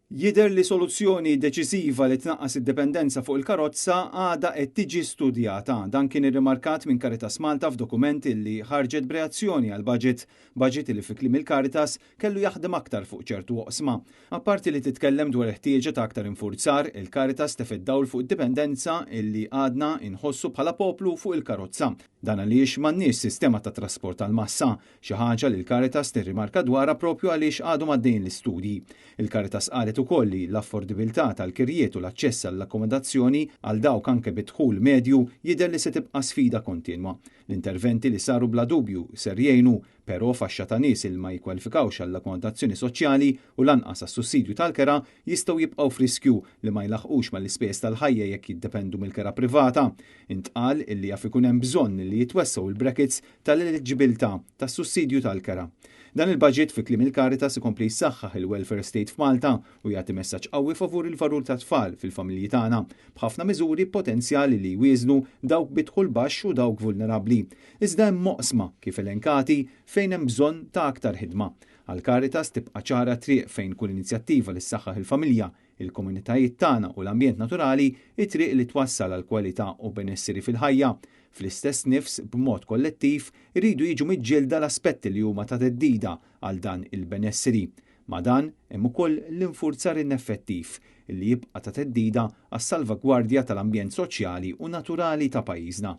Jidher li soluzzjoni deċiżiva li tnaqqas id-dipendenza fuq il-karozza għadha qed tiġi studjata. Dan kien irrimarkat minn Caritas Malta f'dokument li ħarġet b'reazzjoni għall-budget, budget li fi kliem il-Caritas kellu jaħdem aktar fuq ċertu oqsma. Apparti li titkellem dwar il-ħtieġa ta' aktar infurzar, il-Caritas tefgħet dawl fuq id-dipendenza illi għadna inħossu bħala poplu fuq il-karozza. Dan għaliex m'għandniex sistema ta' trasport tal-massa, xi ħaġa li l-Caritas tirrimarka dwarha propju għaliex għadhom għaddejjin l-istudji. Il-Caritas qalet ukoll li l-affordibilità tal-kirjiet u l-aċċess għall-akkomodazzjoni għal dawk anke bi dħul medju jidher li se tibqa' sfida kontinwa. L-interventi li saru bla dubju ser jgħinu, però faxxa ta' nies il ma jikkwalifikawx għall-akkomodazzjoni soċjali u lanqas għas-sussidju tal-kera jistgħu jibqgħu f'riskju li ma jlaħqux mal-ispejjeż tal-ħajja jekk jiddependu mill-kera privata. Intqal illi jaf ikun hemm bżonn li jitwessgħu il-brackets tal-eliġibilità tas-sussidju tal-kera. Dan il-budget, fi kliem il-Caritas, ikompli jsaħħaħ il-welfare state f'Malta u jagħti messaġġ qawwi favur il-valur ta' tfal fil-familji tagħna, b'ħafna miżuri potenzjali li jwieżnu dawk bi dħul baxx u dawk vulnerabbli. Iżda hemm oqsma, kif elenkati, fejn hemm bżonn ta' aktar ħidma. Għal Caritas tibqa' ċara triq fejn kull inizjattiva li ssaħħaħ il-familja, il-komunitajiet tagħna u l-ambjent naturali, it-triq li twassal għal kwalità u benessiri fil-ħajja. Fl-istess nifs, b'mod kollettiv, iridu jiġu miġġielda l-aspetti li huma ta' theddida għal dan il-benessiri. Ma' dan hemm ukoll l-infurzar ineffettiv li jibqa' ta' theddida għas-salvagwardja tal-ambjent soċjali u naturali ta' pajjiżna.